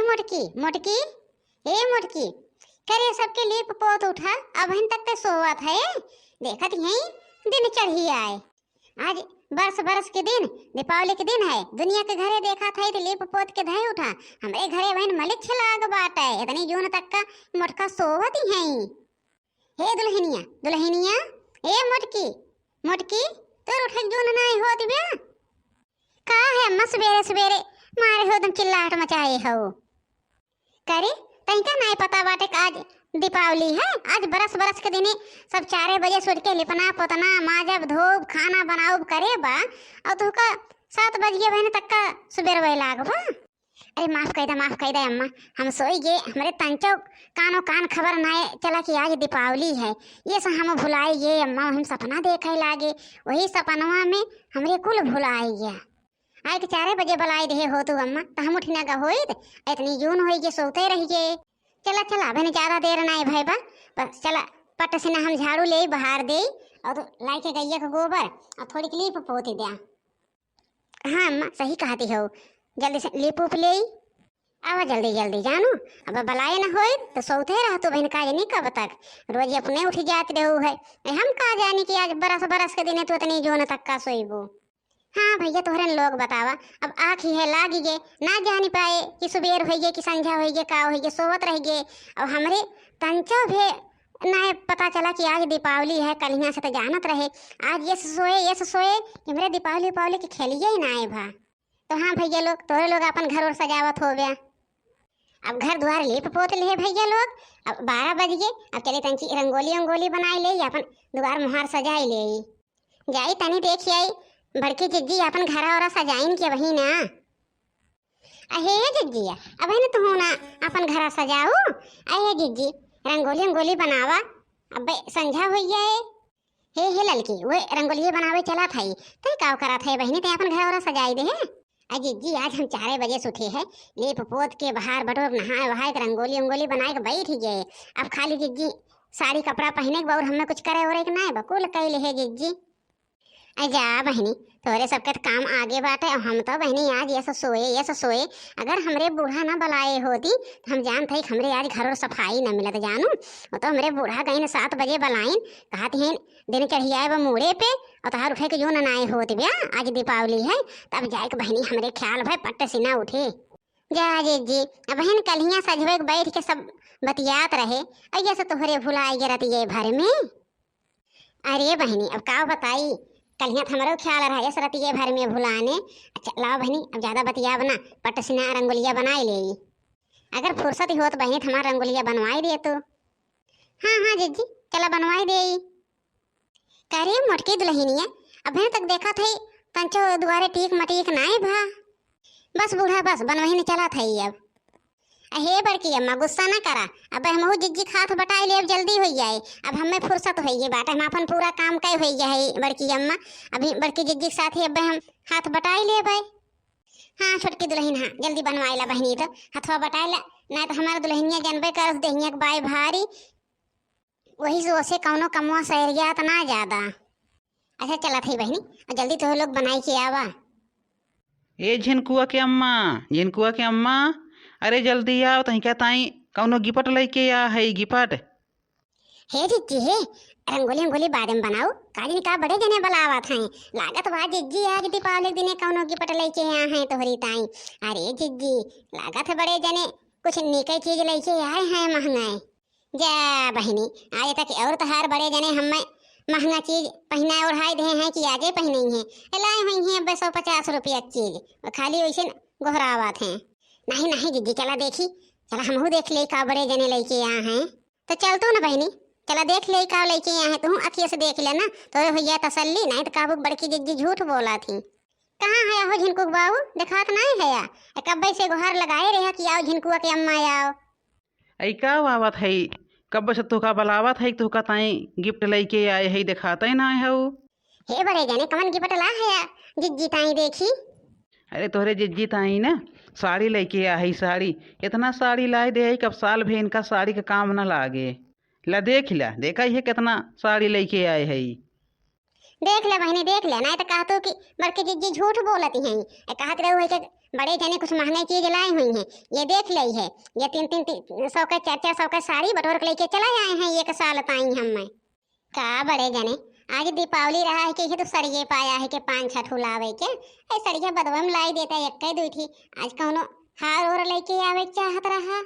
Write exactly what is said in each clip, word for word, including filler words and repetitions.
मोटकी, मोटकी, ए मोटकी, करे सबके लीप पोत उठा, अबहिन तक ते सोवत है, देखत यहीं दिन चढ़ी आए। आज बरस बरस के दिन, दीपावली के दिन है, दुनिया के घरे देखत है तो लीप पोत के धए उठा, हमरे घरे बहिन मलिक छिलाग बाटे, इतनी जून तक का मोटका सोवत ही हैं। हे दुलहिनिया, दुलहिनिया, ए मोटकी, मोटकी, तोर उठे जून नाई होत बे? का है अम्मा, सबेरे सबेरे मारे हो एकदम चिल्लाहट मचाए हो? करे, तनिका नाई पता बाटे कि आज दीपावली है, आज बरस बरस के दिने सब चारे बजे सुट के लिपना पोतना, माजब धोब, खाना बनाउब करे बा, और तुहका सात बज गए बहन तक का सुबेर वही लाग बा। अरे माफ कर दे, माफ कर दे अम्मा, हम सोई गे, हमरे तंचो कानो कान खबर नाई चला कि आज दीपावली है, ये सब हम भुलाई गे अम्मा, हम सपना देखे लागे, वही सपनवा में हमरे कुल भुलाई गया। आए के चारे बजे बुलाए देहे हो तू अम्मा, त हम उठिना गा होइत, इतनी जून होई गे, सोते रह गे। चला, चला, अबहिन ज्यादा देर नाई भई बा, बस चला, पट से ना हम झाड़ू ले बहार दे, और लाई के गैया के गोबर, और थोड़ी लीप पोती द्या। हाँ अम्मा, सही कहती हो, जल्दी से लीप उप ले, आवा जल्दी जल्दी जानू, अब बुलाए ना होई, तो सोते रह तू बहन, का जानी कब तक, रोज अपने उठ जात रहू है, ए, हम का जानी कि आज बरस बरस के दिने तू इतनी जून तक का सोईबू। हाँ भैया, तोहरन लोग बतावा, अब आँखी है लागी गे, ना जानी पाए कि सुबेर होई गे कि संझा होई गे, का होई गे, सोवत रह गे। अब हमरे तंचो भे ना पता चला कि आज दीपावली है, कलिया से तो जानत रहे, आज ये सोए, ये सोए कि हमरे दीपावली, दीपावली के खेलिए ही ना आए भा। तो हाँ भैया लोग, तोहरे लोग अपन घर और सजावत हो गया, अब घर द्वार लीप पोत ले भैया लोग, अब बारह बज गए, अब चली तंची रंगोली, रंगोली बनाई ले, अपन द्वार मुहार सजाई ले। जाई तनी देखी आई, बड़की जिज्जी अपन घरा ओरा सजाइन के वही ना। अहे जिज्जी, अब है ना तू ना अपन घरा सजाऊ। अहे जिज्जी, रंगोली रंगोली बनावा, अबे संझा होई है। हे हे ललकी, वे रंगोलिये बनावे चला थाई, तई काव करा थाई बहिनी, ते अपन घरा ओरा सजाई दे है। अ जिज्जी, आज हम चारे बजे से उठे है, लीप पोत के बहार बटोर, नहाए वहाए के रंगोली रंगोली बनाए के बैठ गए। अब खाली जिज्जी साड़ी कपड़ा पहने के बा और हमें कुछ करे ओरे के नाय बा, कुल कैले है जिज्जी। अ जा बहिनी, तोरे सबके त काम आगे बाटे, और हम तो बहिनी आज यस सोए, यस सोए। अगर हमरे बूढ़ा ना बुलाए होती, तो हम जानत है कि हमरे आज घर और सफाई ना मिलत जानू। वो तो हमरे बूढ़ा गईन सात बजे बुलाइन, कहत हैं दिन चढ़ियाए बा मूड़े पे, और तोहार उठे के जो ना नाए होत ब्या, आज दीपावली है, तब जाए के बहिनी हमरे ख्याल भय पट्ट से ना उठे। जा जिज्जी, अबहिन कलिया सजवे के बैठ के सब बतियात रहे, अइया से तोहरे भुलाए गे रतिये भर में। अरे बहिनी, अब का बताई, कलिया त हमरो ख्याल रहे यस रतिये भर में भुलाने। अच्छा लाओ बहिनी, अब ज्यादा बतियाब ना, पट से ना रंगोलिया बनाए ले। अगर फुर्सत ही होत बहिनी, त हमार रंगोलिया बनवाए दे तू। हाँ हाँ जिज्जी, चला बनवाए दे। करे मोटकी दुलहिनिया, अबे तक देखत है तंचो दुआरे टीक मटीक नाय भा। बस बूढ़ा बस, बनवही न चलत है अब। अहे बड़की अम्मा, गुस्सा ना करा, अब हमहू जिज्जी के हाथ बटाई ले, अब जल्दी होई जाए। अब हमें फुर्सत होई गई बाटे, हम अपन पूरा काम कई होई गया है बड़की अम्मा। अभी बड़की जिज्जी के साथ ही अब हम हाथ बटाई ले भाई। हाँ छोटकी दुलहिन, हाँ जल्दी बनवाई ला बहिनी, तो हथवा बटाई ला, ना तो हमार दुलहिनिया जनबे करस देहिया के बाय भारी, वही से ओसे कौनो कमवा सैरिया त ना ज्यादा। अच्छा चलत है बहिनी, और जल्दी तोह लोग बनाई के आवा। ए झिनकुआ के अम्मा, झिनकुआ के अम्मा, अरे जल्दी आओ, तहिका ताई कौनो गिपट लइके आ है, गिपट। हे जिज्जी हे, रंगोली रंगोली बाद में बनाओ, काजिन का बड़े जने बुलावत हैं। लागत बा जिज्जी आज दीपावली के दिने कौनो गिपट लइके आ हैं तोहरी ताई। अरे जिज्जी, लागत है बड़े जने कुछ नीके चीज लइके आए हैं महंगे। जा बहिनी, आज तक और तोहार बड़े जने हमें महंगा चीज पहिना ओढ़ाई दे हैं कि आजे पहिने हैं। लाई हुई हैं अब सौ पचास रुपया की चीज, और खाली वैसे गोहरावत हैं। नहीं नहीं जिज्जी, चला देखी, चला हमहू देख ले का बड़े जने लइके आ हैं। तो चल तू न बहिनी, चला देख ले का लइके आ हैं, तू अखिया से देख ले ना, तोरे हो जाए तसल्ली, नहीं तो काबू बड़की जिज्जी झूठ बोला थी। कहाँ है हो झिनकू के बाबू, देखात नहीं है या? ए, कब्बे से गोहार लगाए रहे कि आओ झिनकुआ के अम्मा आओ। ऐ का आवत है? कब से तोहका बुलावत है, तोहका ताई गिफ्ट लइके आए है, देखाते ना है। हे बड़े जाने कमन गिफ्ट ला है या जिज्जी ताई देखी। अरे तोहरे जिज्जी ताई ना साड़ी लइके आ है, साड़ी। इतना साड़ी लाए दे है, कब साल भे इनका साड़ी का काम ना लागे। ला देख ला, देखा ये कितना साड़ी लइके आए है। देख ले बहिनी, देख ले, नहीं तो कहतो कि बड़की जिज्जी झूठ बोलती हैं। ए, कहत रहे हुए कि बड़े जने कुछ महंगे चीज लाए हुई हैं, ये देख लई है, ये तीन तीन, तीन सौ का, चार चार सौ का साड़ी बटोर के लेके चला आए हैं एक साल ताई हम में। का बड़े जने, आज दीपावली रहा है कि ये तो सड़िए पाया है कि पाँच छठ लावे के, ए सड़िया बदवा में लाई देता एक दुई ठी, आज कौनो हार ओर लेके आवे के चाहत रहा।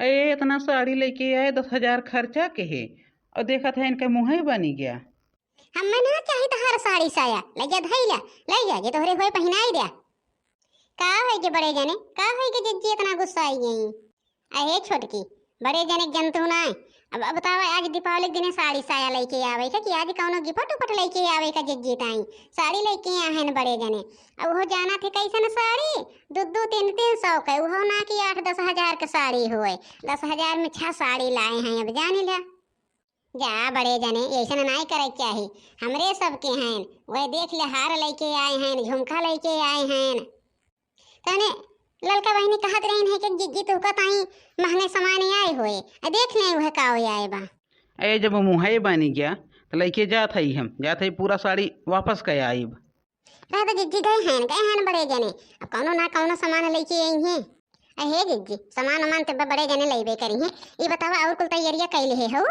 ए, इतना साड़ी लेके आए, दस हजार खर्चा के है, और देखत है इनका मुँह ही बनी गया। हमें ना चाही तहार साड़ी साया, ले जा धई ला, ले जा, जे तोहरे होए पहिनाई द्या। का होई के बड़े जने, का होई के जिज्जी इतना गुस्सा आई गई? अहे छोटकी, बड़े जने के जनतू ना है। अब, अब बतावा, आज दीपावली के दिने साड़ी साया लेके आवे के कि आज कौनो गिफ्ट उफ्ट लेके आवे का जिज्जी ताई? साड़ी लेके आए हैं बड़े जने। अब वो जाना थे कैसन साड़ी, दो दो तीन तीन सौ के, वो ना कि आठ दस हजार के साड़ी होए। दस हजार में छह साड़ी लाए हैं, अब जानी ला। जा बड़े जने, ऐसन नाई करे के चाही। हमरे सबके हैं, वह देख ले, हार लेके आए हैं, झुमका लेके आए हैं। तने ललका बहिनी कहत रहीन है कि जिज्जी तुहका ताई महंगे सामान आए होए, आ देख ले वह का हो आए बा। ए, जब मुँहे बनी गया, तो लेके जात हई हम, जात हई पूरा साड़ी वापस के आइब। रह दे जिज्जी, गए हैं, गए हैं बड़े जने, अब कौनो ना कौनो सामान लेके आई हैं। अहे जिज्जी, सामान वामान ते ब-, बड़े जने लेबे करी हैं। ई बतावा, और कुल तैयारियां कैले है हो?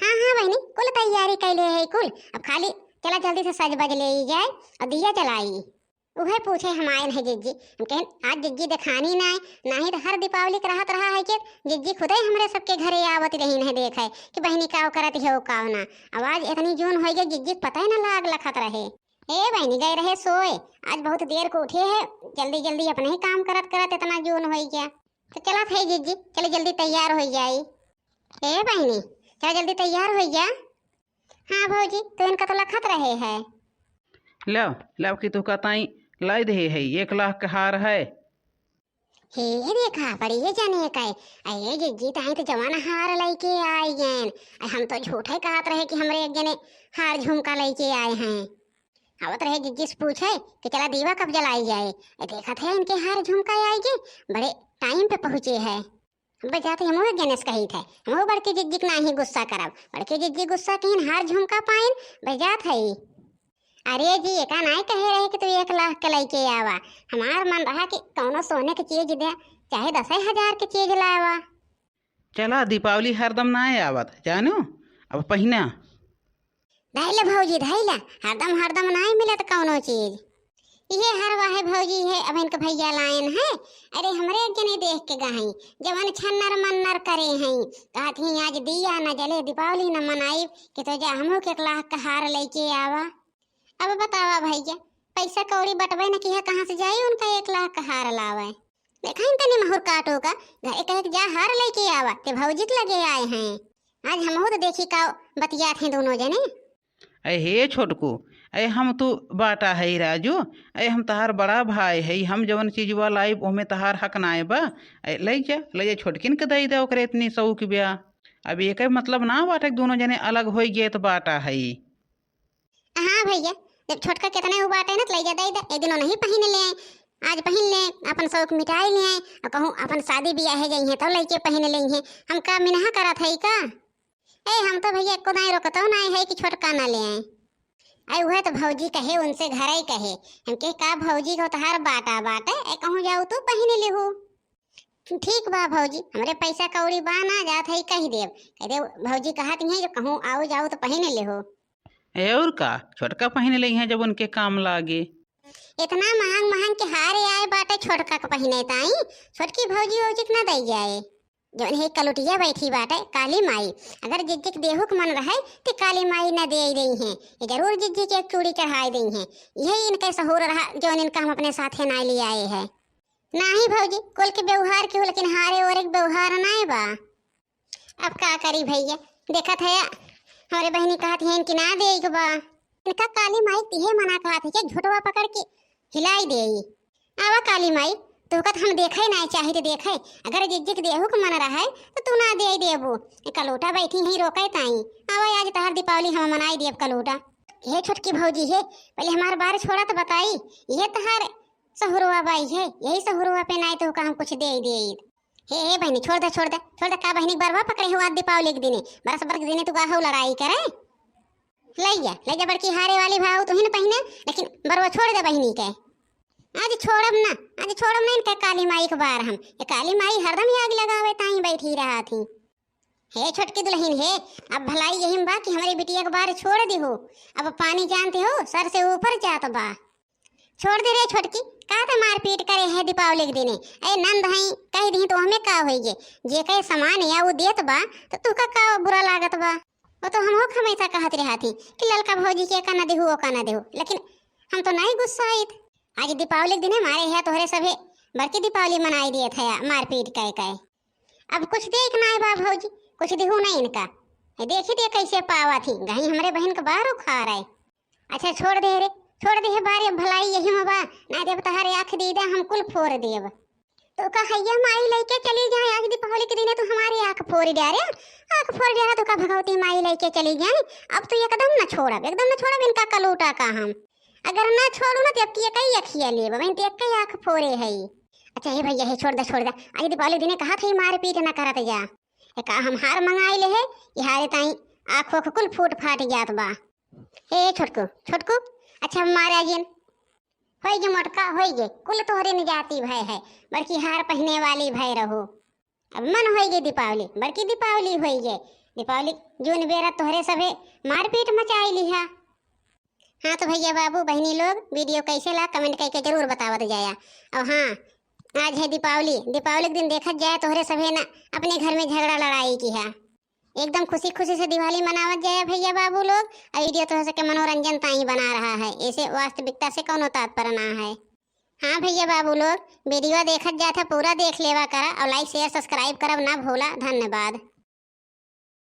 हाँ, हाँ बहिनी, कुल तैयारी कैले है कुल। अब खाली चला जल्दी से सज बज ले जाए और दिया जलाई। उहे पूछे हम आए हैं जिज्जी। हम कहें, आज जिज्जी देखानी ना है, ना ही तो हर दीपावली के रहत रहा है कि जिज्जी खुदे हमरे सबके घरे आवत रही नहीं देखे कि बहिनी का करत है, वो का ना। अब आज इतनी जून हो गई, जिज्जी के पता ही ना लाग लखत रहे। ए बहिनी, गए रहे सोए, आज बहुत देर को उठे है, जल्दी जल्दी अपने ही काम करत करत इतना जून हो गया। तो चला थे जिज्जी, चले जल्दी तैयार हो जाई। ए बहिनी, चला जल्दी तैयार हो जा। हाँ भौजी, तो इनका तो लखत रहे है। लो, लो कि तुहका ताई लाई दे है, एक लाख का हार है। हे देखा, बड़ी ये जने का है। अरे जिज्जी, ताई तो जवान हार लेके आई गएन। अरे हम तो झूठे कहत रहे कि हमरे एक जने हार झुमका लेके आए हैं। आवत रहे जिज्जी से पूछे कि चला दीवा कब जलाई जाए। ए, देखत है इनके हार झुमका आई गए, बड़े टाइम पे पहुँचे है। हम बजाते हम वो गणेश कही थे, हम वो बड़के जिज्जी के नाही गुस्सा करब। बड़के जिज्जी गुस्सा किन हार झुमका पाइन बजात है। अरे जी, एका नाही कहे रहे कि तू एक लाख के लेके आवा। हमार मन रहा कि कौनो सोने के चीज दे, चाहे दस हजार के चीज लावा। चला, दीपावली हरदम ना आवत, जानू, अब पहिना। धैला भौजी, धैला, हरदम, हरदम नाई मिलत कौनो चीज। इहे हरवा है भौजी, है अब इनके भैया लायन है। अरे, हमरे एक जने देख के गहई, जवन छन्नर मन्नर करे हैं, कहत ही, "आज दिया न जले, दीपावली न मनाई, कि तो जा हमहू के एक लाख का हार लेके आवा।" अब बतावा भैया, पैसा कौड़ी बटबे न किया, कहाँ से जाई उनका एक लाख का हार लावे? देखा इनका निमहुर काटो का, घरे कहे के जा हार लेके आवा, ते भौजी के लगे आए हैं। आज हमहू तो देखी का बतियात हैं दोनों जने। अरे हे छोटकू, अरे हम तू बाटा है राजू, अरे हम तहार बड़ा भाई है, हम जवन चीजवा लाइब ओमे तहार हक नाय बा। अरे ले जा, ले जा छोटकिन के दई दे, ओकरे इतनी शौक ब्या। अब एके मतलब ना बाटे कि दोनों जने अलग होई गए तो बाटा है। हाँ भैया, जब छोटका कितने उ बाटे ना, तो ले जा दे दे। एक दिन नहीं पहिन ले, आज पहिन ले, अपन शौक मिटाई ले, और कहूँ अपन शादी ब्याह है जाई है तो लेके पहिन ले हैं। हम का मिनहा करत है का? ए, हम तो भैया एको दाई रोकतो ना है कि छोटका ना ले आए। अरे वह तो भौजी कहे, उनसे घर ही कहे। हम कहे, "का भौजी को तहार बाटा बाटे, ए कहूँ जाऊ तू पहिन लेहू।" ठीक बा भौजी, हमरे पैसा कौड़ी बा ना, जात है कह देब, कह देब भौजी कहत हैं जो कहूँ आओ जाओ तो पहिन लेहू। ए, और का, छोटका पहिन ले हैं जब उनके काम लागे। इतना महंग महंग के हार आए बाटे छोटका के पहिने ताई, छोटकी भौजी वौजी के ना दई जाए। जौन है कलुटिया बैठी बाटे काली माई, अगर जिज्जी के देहू के मन रहे तो काली माई ना दे रही हैं, ये जरूर जिज्जी के एक चूड़ी चढ़ाई दी हैं। यही इनके सहूर रहा जौन इनका हम अपने साथे ना ले आए हैं। नाही भौजी, कुल के व्यवहार के हो, लेकिन हारे ओरे के व्यवहार नाय बा। अब का करी भैया, देखत है हमरे बहिनी कहत हैं कि ना देई के बा। इनका काली माई तिहे मना कहत है कि झोटवा पकड़ के हिलाई देई। आवा काली माई, तोहका त हम देखे नाय चाही त देखे, अगर जिज्जी के देहू के मन रहे तो तू ना दे देबू। ए कलोटा बैठी ही रोके ताई, आवा आज तहार दीपावली हम मनाई देब कलोटा। हे छोटकी भौजी हे, पहले हमार बार छोड़ा तो बताई, ये तहार सहुरवा बाई है, यही सहुरवा पे नाय तोहका हम कुछ दे देई। हे, हे बहिनी, छोड़ दे, छोड़ दे, छोड़ दे, का बहिनी के बरवा पकड़े हो आज दीपावली के दिने, बरस बर के दिने तू का हो लड़ाई करे? ले जा, ले जा बड़की हारे वाली भाव तू ही न पहिने, लेकिन बरवा छोड़ दे बहिनी के। आज छोड़ब ना, आज छोड़ब ना इनका काली माई के बार हम। ये काली माई हरदम ही आग लगावे ताई बैठी रहत ही। हे छोटकी दुलहिन हे, अब भलाई यही में बा कि हमरी बिटिया के बार छोड़ दिहु। अब पानी जानते हो, सर से ऊपर जात बा। छोड़ दे रे छोटकी, का त मारपीट करे है दीपावली के दिने? ए नंद हई, कह दिही तो हमें का होइगे? जे कहे सामान या वो देत बा, तो तुका का बुरा लागत बा? वो तो हमहू हमेशा कहत रहत ही कि ललका भौजी के का ना देहु, ओ का ना देहु, लेकिन हम तो नहीं गुस्साइत। आज दीपावली के दिने मारे है तोहरे सभे बड़की दीपावली मनाई दिए थे मारपीट कह कह। अब कुछ देख ना बा भौजी, कुछ देहु नहीं इनका। ए, देखी दे कैसे पावा थी, गही हमरे बहन के बार उखाड़ आए। अच्छा छोड़ दे रे, छोड़ दे बारे, भलाई यही में बा, ना देब तहारे आँख दे दे, हम कुल फोड़ देब। तो का हैया माई लेके चली जाए, आज दीपावली के दिने तू हमारी आँख फोड़ दे रे, आँख फोड़ दे रे, तो का भगवती माई लेके चली जाए। अब तो एकदम ना छोड़ब, एकदम ना छोड़ब इनका कलूटा का हम। अगर ना छोड़ू ना तो अब की कई अखिया लेब, बहन तो कई आँख फोड़े है। अच्छा हे भैया हे, छोड़ दे, छोड़ दे, आज दीपावली के दिने कहा थे मारपीट ना करत जा। ए का हम हार मंगाई ले है, ये हारे ताई आँख ओख कुल फूट फाट जात बा। ए छोटकू, छोटकू, अच्छा मारा जिन। होई गे मोटका, होई गे, कुल तोहरे निजाती भय है, बड़की हार पहने वाली भय रहो। अब मन होई गे दीपावली, बड़की दीपावली होई गे। दीपावली जून बेरा तोहरे सभे मारपीट मचाई लिहा। हाँ तो भैया बाबू बहनी लोग, वीडियो कैसे ला कमेंट करके जरूर बतावत जाया। और हाँ, आज है दीपावली, दीपावली के दिन देखत जाए तोहरे सभे ना अपने घर में झगड़ा लड़ाई किहा। एकदम खुशी खुशी से दिवाली मनावत जाए भैया बाबू लोग। और वीडियो तो हो सके मनोरंजन ताई बना रहा है, ऐसे वास्तविकता से कौनो तात्पर्य ना है। हाँ भैया बाबू लोग, वीडियो देखत जात है पूरा देख लेवा करा और like share subscribe करब ना भूला। धन्यवाद।